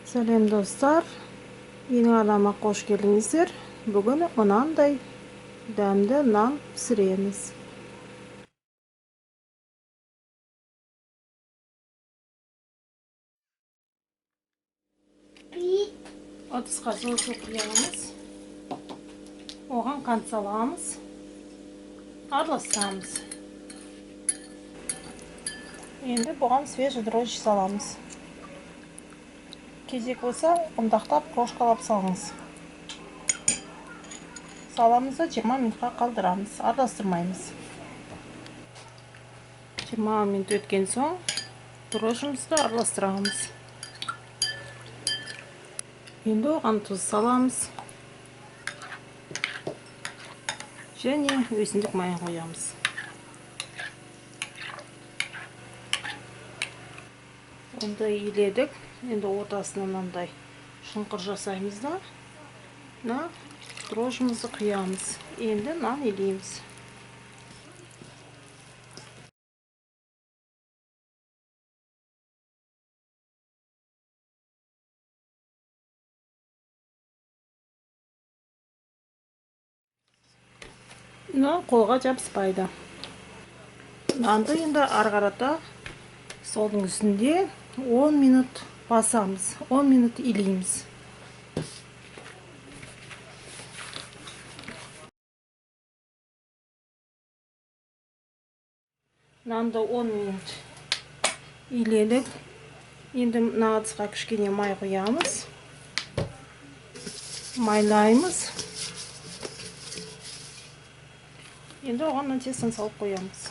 Сәлем достар, менің арнама қош келдіңіздер. Бүгін мынандай дәмді нан пісіреміз. Ыдысқа жылы су құямыз. Оған қант саламыз. Араластырамыз. Енді бұған свежий дрожжи саламыз. Кезек болса, ұндақтап, крошкалап салыңыз. Саламыз да 20 минутқа қалдырамыз, араластырмаймыз. 20 минут өткен соң дрожжимізді араластырамыз. Енді оған тұз саламыз. Және өсімдік майын қоямыз. Онда иледік. Енді ортасына мынандай шұңқыр жасаймыз да, мына дрожжимізді құямыз. Енді нан илейміз. Мына қолға жабыспайды. Нанды енді ары қарата столдың үстінде 10 минут басамыз, 10 минут илейміз. Нанды 10 минут иледік. Енді мына ыдысқа кішкене май құямыз. Майлаймыз. Енді оған мына тестаны салып қоямыз.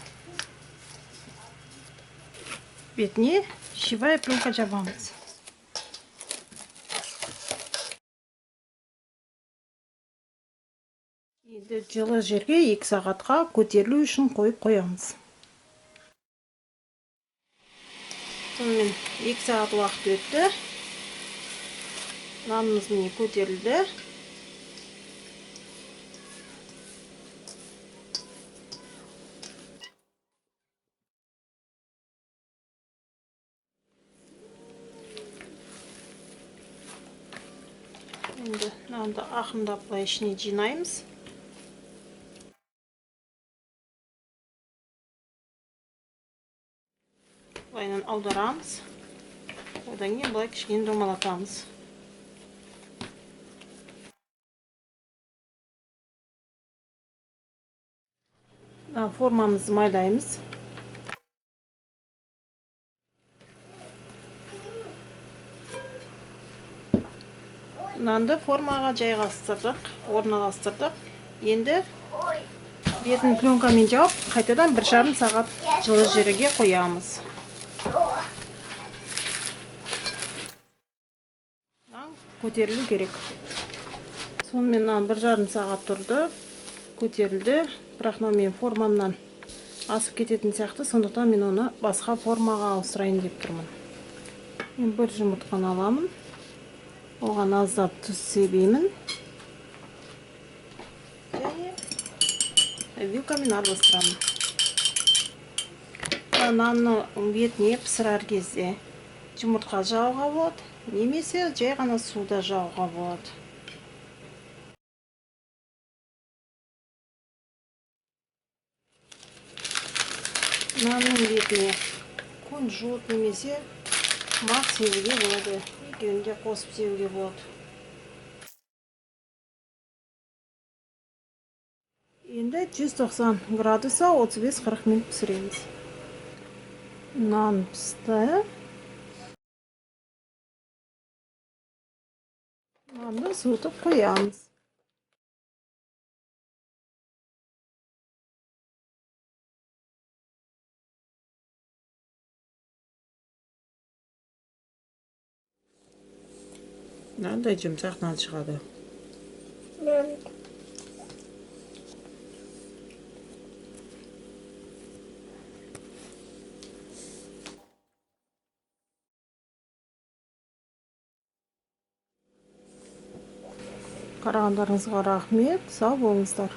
Бетіне пищевая пленка жабамыз. Енді жылы жерге 2 сағатқа көтерілу үшін қойып қоямыз. Сонымен 2 сағат уақыт өтті. Нанымыз міне көтерілді. Енді нанды ақырындап былай ішіне жинаймыз. Былайынан аударамыз. Одан кейін былай кішкене домалатамыз. Формамызды майлаймыз. Нанды формаға жайғастырдық, орналастырдық. Енді бетін пленкамен жауып, қайтадан 1,5 сағат жылы жерге қоямыз. Нан көтерілу керек. Сонымен нан 1,5 сағат тұрды, көтерілді. Бірақ мынау менің формамнан асып кететін сияқты, сондықтан мен оны басқа формаға ауыстырайын деп тұрмын. Мен бір жұмыртқаны аламын. Оған аздап тұз себемін. Және вилкамен араластырамын. Нанның бетіне пісірер кезде жұмыртқа жағуға болады, немесе жай ғана суда жағуға болады. Нанның бетіне кунжут немесе мақ себуге болады. Екеуін де қосып себуге болады. Енді 190 градуса 35-40 минут пісіреміз. Нан пісті. Нанды суытып қоямыз. Мынандай жұмсақ нан шығады. Қарағандарыңызға рахмет, сау болыңыздар.